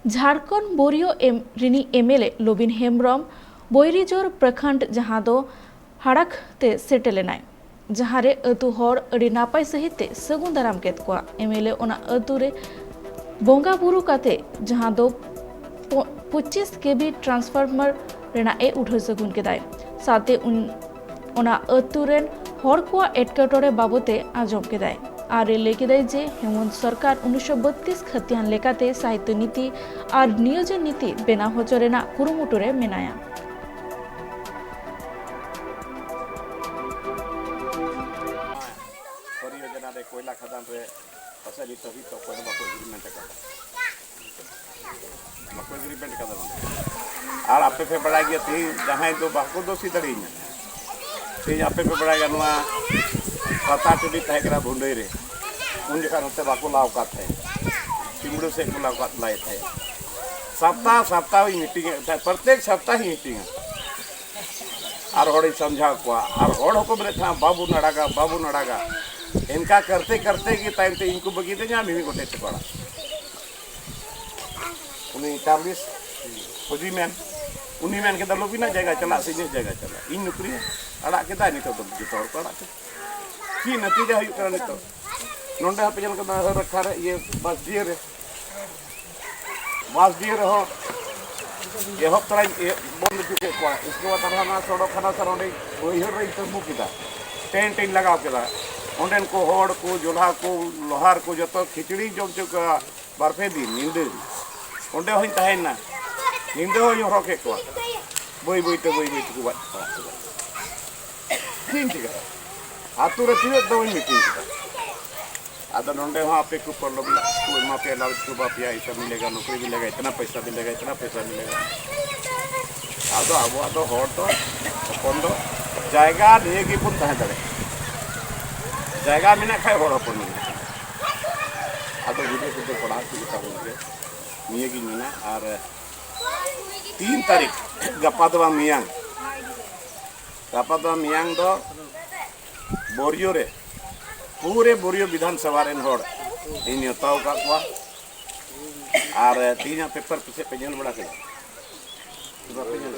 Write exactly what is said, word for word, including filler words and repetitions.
ᱡᱷᱟᱲᱠᱷᱚᱸᱰ ᱵᱳᱨᱤᱭᱳ ᱮᱢ ᱨᱤᱱᱤᱡ ᱮᱢᱮᱞᱮ ᱞᱚᱵᱤᱱ ᱦᱮᱢᱵᱽᱨᱚᱢ ᱵᱳᱭᱨᱤᱡᱳᱨ ᱯᱨᱚᱠᱷᱚᱸᱰ, ᱡᱟᱦᱟᱸ ᱫᱚ ᱦᱟᱲᱟᱠ ᱛᱮ ᱥᱮᱴᱮᱨ ᱞᱮᱱᱟᱭ, ᱡᱟᱦᱟᱸ ᱨᱮ ᱟᱹᱛᱩ ᱦᱚᱲ ᱟᱹᱰᱤ ᱱᱟᱯᱟᱭ ᱥᱟᱺᱦᱤᱡ ᱛᱮ ᱥᱟᱹᱜᱩᱱ ᱫᱟᱨᱟᱢ ᱠᱮᱫ ᱠᱚᱣᱟ᱾ ᱮᱢᱮᱞᱮ ᱚᱱᱟ ᱟᱹᱛᱩ ᱨᱮ ᱵᱚᱸᱜᱟ ᱵᱩᱨᱩ ᱠᱟᱛᱮ, ᱡᱟᱦᱟᱸ ᱫᱚ ᱯᱚ-, ᱯᱚᱸᱪᱤᱥ ᱠᱮ ᱵᱷᱤ transformer ᱨᱮᱱᱟᱜ ᱮ ᱩᱰᱷᱟᱹᱣ ᱥᱟᱹᱜᱩᱱ ᱠᱮᱫᱟᱭ᱾ ᱥᱟᱶᱛᱮ ᱩᱱ ᱚᱱᱟ ᱟᱹᱛᱩ ᱨᱮᱱ ᱦᱚᱲ ᱠᱚᱣᱟᱜ ᱮᱴᱠᱮᱴᱚᱬᱮ ᱵᱟᱵᱚᱛ ᱮ ᱟᱸᱡᱚᱢ ᱠᱮᱫᱟᱭ᱾ ᱟᱨ ᱮ ᱞᱟᱹᱭ ᱠᱮᱫᱟᱭ ᱡᱮ ᱦᱮᱢᱚᱱᱛ ᱥᱚᱨᱠᱟᱨ ᱩᱱᱤᱥᱥᱚ ᱵᱟᱛᱛᱨᱤᱥ ᱠᱷᱟᱹᱛᱤᱭᱟᱱ ᱞᱮᱠᱟᱛᱮ ᱥᱟᱦᱤᱛᱛᱚ ᱱᱤᱛᱤ ᱟᱨ ᱱᱤᱭᱳᱡᱚᱱ ᱱᱤᱛᱤ ᱵᱮᱱᱟᱣ ᱦᱚᱪᱚ ᱨᱮᱱᱟᱜ ᱠᱩᱨᱩᱢᱩᱴᱩ ᱨᱮ ᱢᱮᱱᱟᱭᱟ᱾ ᱯᱚᱨᱤᱭᱳᱡᱚᱱᱟ ᱨᱮ ᱠᱚᱭᱞᱟ ᱠᱷᱟᱫᱟᱱ ᱨᱮ ᱯᱟᱥᱮ ᱱᱤᱛ ᱦᱟᱹᱵᱤᱡ ᱛᱮ ᱚᱠᱚᱭ ᱦᱚᱸ ᱵᱟᱠᱚ ᱮᱜᱽᱨᱤᱢᱮᱱᱴ ᱟᱠᱟᱫᱟ᱾ ᱵᱟᱠᱚ ᱮᱜᱽᱨᱤᱢᱮᱱᱴ ᱟᱠᱟᱫᱟ ᱱᱚᱰᱮ᱾ ᱟᱨ ᱟᱯᱮ ᱯᱮ ᱵᱟᱲᱟᱭ ᱜᱮᱭᱟ, ᱛᱮᱦᱮᱧ ᱡᱟᱦᱟᱸᱭ ᱫᱚ ᱵᱟᱠᱚ ᱫᱳᱥᱤ ᱫᱟᱲᱮᱭᱟᱹᱧᱟ, ᱛᱮᱦᱮᱧ ᱟᱯᱮ ᱯᱮ ᱵᱟᱲᱟᱭ ᱜᱮᱭᱟ, ᱱᱚᱣᱟ ᱯᱟᱛᱟ ᱴᱟᱺᱰᱤ ᱛᱟᱦᱮᱸ ᱠᱟᱱᱟ ᱵᱷᱩᱸᱰᱟᱹᱭ ᱨᱮ, ᱩᱱ ᱡᱚᱠᱷᱟᱜ ᱱᱚᱛᱮ ᱵᱟᱠᱚ ᱞᱟᱣ ᱟᱠᱟᱫ ᱛᱟᱦᱮᱸᱫ, ᱪᱤᱢᱲᱩ ᱥᱮᱫ ᱠᱚ ᱞᱟᱣ ᱟᱠᱟᱫ ᱞᱟᱭᱮᱫ ᱛᱟᱦᱮᱸᱫ᱾ ᱥᱟᱯᱛᱟ ᱥᱟᱯᱛᱟ ᱦᱚᱸᱧ ᱢᱤᱴᱤᱝ ᱮᱫ ᱛᱟᱦᱮᱸᱫ, ᱯᱨᱚᱛᱮᱠ ᱥᱟᱯᱛᱟ ᱦᱚᱸᱧ ᱢᱤᱴᱤᱝᱟ᱾ ᱟᱨ ᱦᱚᱲᱤᱧ ᱥᱟᱢᱡᱷᱟᱣ ᱠᱚᱣᱟ, ᱟᱨ ᱦᱚᱲ ᱦᱚᱸᱠᱚ ᱢᱮᱱᱮᱫ ᱛᱟᱦᱮᱸᱫ, "ᱵᱟᱵᱚᱱ ᱟᱲᱟᱜᱟ, ᱵᱟᱵᱚᱱ ᱟᱲᱟᱜᱟ᱾" ᱮᱱᱠᱟ ᱠᱟᱨᱛᱮ ᱠᱟᱨᱛᱮ ᱜᱮ ᱛᱟᱭᱚᱢ ᱛᱮ ᱤᱧ ᱠᱚ ᱵᱟᱹᱜᱤ ᱟᱹᱫᱤᱧᱟ, ᱢᱤᱢᱤᱫ ᱜᱚᱴᱮᱡ ᱛᱮᱠᱚ ᱟᱲᱟᱜ᱾ ᱩᱱᱤ ᱪᱟᱨᱞᱤᱥ ᱯᱷᱚᱡᱤ ᱢᱮᱱ, ᱩᱱᱤ ᱢᱮᱱ ᱠᱮᱫᱟ, "ᱞᱚᱵᱤᱱᱟᱜ ᱡᱟᱭᱜᱟ ᱪᱟᱞᱟᱜ ᱥᱮ ᱤᱧᱟᱹᱜ ᱡᱟᱭᱜᱟ ᱪᱟᱞᱟᱜ?" ᱤᱧ ᱱᱚᱠᱨᱤ ᱟᱲᱟᱜ ᱠᱮᱫᱟ, ᱱᱤᱛᱚᱜ ᱫᱚ ᱡᱚᱛᱚ ᱦᱚᱲ ᱠᱚ ᱟᱲᱟᱜ ᱠᱮᱫᱟ᱾ ᱪᱮᱫ ᱱᱟᱛᱤᱡᱟ ᱦᱩᱭᱩᱜ ᱠᱟᱱᱟ ᱱᱤᱛᱚᱜ? ᱱᱚᱰᱮ ᱦᱚᱸᱯᱮ ᱧᱮᱞ ᱠᱟᱫᱟ, ᱦᱟᱹᱨ ᱟᱠᱷᱲᱟ ᱨᱮ, ᱤᱭᱟᱹ, ᱵᱟᱥᱰᱤᱦᱟᱹ ᱨᱮ, ᱵᱟᱥᱰᱤᱦᱟᱹ ᱨᱮᱦᱚᱸ ᱮᱦᱚᱵ ᱛᱚᱨᱟᱧ ᱮ-, ᱵᱚᱱᱫ ᱦᱚᱪᱚ ᱠᱮᱫ ᱠᱚᱣᱟ᱾ ᱩᱥᱠᱮ ᱵᱟᱫ ᱟᱨᱦᱚᱸ ᱦᱟᱱᱟ ᱥᱚᱲᱚᱠ ᱦᱟᱱᱟ ᱥᱟᱨ ᱚᱸᱰᱮ ᱵᱟᱹᱭᱦᱟᱹᱲ ᱨᱮᱧ ᱛᱟᱹᱢᱵᱩ ᱠᱮᱫᱟ, ᱴᱮᱱᱴ ᱤᱧ ᱞᱟᱜᱟᱣ ᱠᱮᱫᱟ᱾ ᱚᱸᱰᱮᱱ ᱠᱚ ᱦᱚᱲ ᱠᱚ, ᱡᱚᱞᱦᱟ ᱠᱚ, ᱞᱳᱦᱟᱨ ᱠᱚ, ᱡᱚᱛᱚ ᱠᱷᱤᱪᱲᱤᱧ ᱡᱚᱢ ᱦᱚᱪᱚ ᱠᱚᱣᱟ᱾ ᱵᱟᱨ ᱯᱮ ᱫᱤᱱ ᱧᱤᱫᱟᱹ ᱚᱸᱰᱮ ᱦᱚᱸᱧ ᱛᱟᱦᱮᱸᱭᱮᱱᱟ, ᱧᱤᱫᱟᱹ ᱦᱚᱸᱧ ᱦᱚᱨᱦᱚ ᱠᱮᱫ ᱠᱚᱣᱟ᱾ ᱵᱟᱹᱭ ᱵᱟᱹᱭ ᱛᱮ, ᱵᱟᱹᱭ ᱵᱟᱹᱭ ᱛᱮᱠᱚ ᱜᱚᱡ ᱪᱟᱵᱟ ᱠᱮᱫᱟ᱾ ᱪᱮᱫ ᱤᱧ ᱪᱤᱠᱟᱹᱭᱟ? ᱟᱹᱛᱩ ᱨᱮ ᱛᱤᱱᱟᱹᱜ ᱫᱚᱢ ᱤᱧ ᱢᱤᱴᱤᱝ ᱠᱮᱫᱟ᱾ ᱟᱫᱚ ᱱᱚᱰᱮ ᱦᱚᱸ ᱟᱯᱮ ᱠᱚ ᱯᱨᱚᱞᱚᱵ ᱠᱚ ᱮᱢᱟ ᱯᱮᱭᱟ, ᱞᱟᱞᱪ ᱠᱚ ᱮᱢᱟ ᱯᱮᱭᱟ, ᱮᱭᱥᱟ ᱢᱤᱞᱮᱜᱟ, ᱱᱚᱠᱨᱤ ᱢᱤᱞᱮᱜᱟ, ᱤᱛᱱᱟ ᱯᱚᱭᱥᱟ ᱢᱤᱞᱮᱜᱟ, ᱤᱛᱱᱟ ᱯᱚᱭᱥᱟ ᱢᱤᱞᱮᱜᱟ᱾ ᱟᱫᱚ ᱟᱵᱚᱣᱟᱜ ᱫᱚ ᱦᱚᱲ ᱫᱚ ᱦᱚᱯᱚᱱ ᱫᱚ ᱡᱟᱭᱜᱟ ᱱᱤᱭᱮ ᱜᱮᱵᱚᱱ ᱛᱟᱦᱮᱸ ᱫᱟᱲᱮᱭᱟᱜᱼᱟ᱾ ᱡᱟᱭᱜᱟ ᱢᱮᱱᱟᱜ ᱠᱷᱟᱡ ᱦᱚᱲ ᱦᱚᱯᱚᱱ ᱢᱮᱱᱟᱜ ᱠᱷᱟᱡ᱾ ᱟᱫᱚ ᱜᱤᱫᱽᱨᱟᱹ ᱯᱤᱫᱽᱨᱟᱹ ᱯᱟᱲᱦᱟᱣ ᱦᱚᱪᱚ ᱠᱚᱛᱟ ᱵᱚᱱ ᱯᱮ, ᱱᱤᱭᱟᱹ ᱜᱤᱧ ᱢᱮᱱᱟ᱾ ᱟᱨ ᱛᱤᱱ ᱛᱟᱹᱨᱤᱠᱷ, ᱜᱟᱯᱟ ᱫᱚ ᱵᱟᱝ, ᱢᱮᱭᱟᱝ, ᱜᱟᱯᱟ ᱫᱚ ᱵᱟᱝ, ᱢᱮᱭᱟᱝ ᱫᱚ ᱵᱳᱨᱤᱭᱳ ᱨᱮ, ᱯᱩᱨᱟᱹ ᱵᱳᱨᱤᱭᱳ ᱵᱤᱫᱷᱟᱱ ᱥᱚᱵᱷᱟ ᱨᱮᱱ ᱦᱚᱲ ᱤᱧ ᱱᱮᱣᱛᱟ ᱟᱠᱟᱫ ᱠᱚᱣᱟ᱾ ᱟᱨ ᱛᱮᱦᱮᱧᱟᱜ ᱯᱮᱯᱟᱨ ᱯᱟᱥᱮᱡ ᱯᱮ ᱧᱮᱞ ᱵᱟᱲᱟ ᱠᱮᱫᱟ? ᱥᱮ ᱵᱟᱯᱮ ᱧᱮᱞ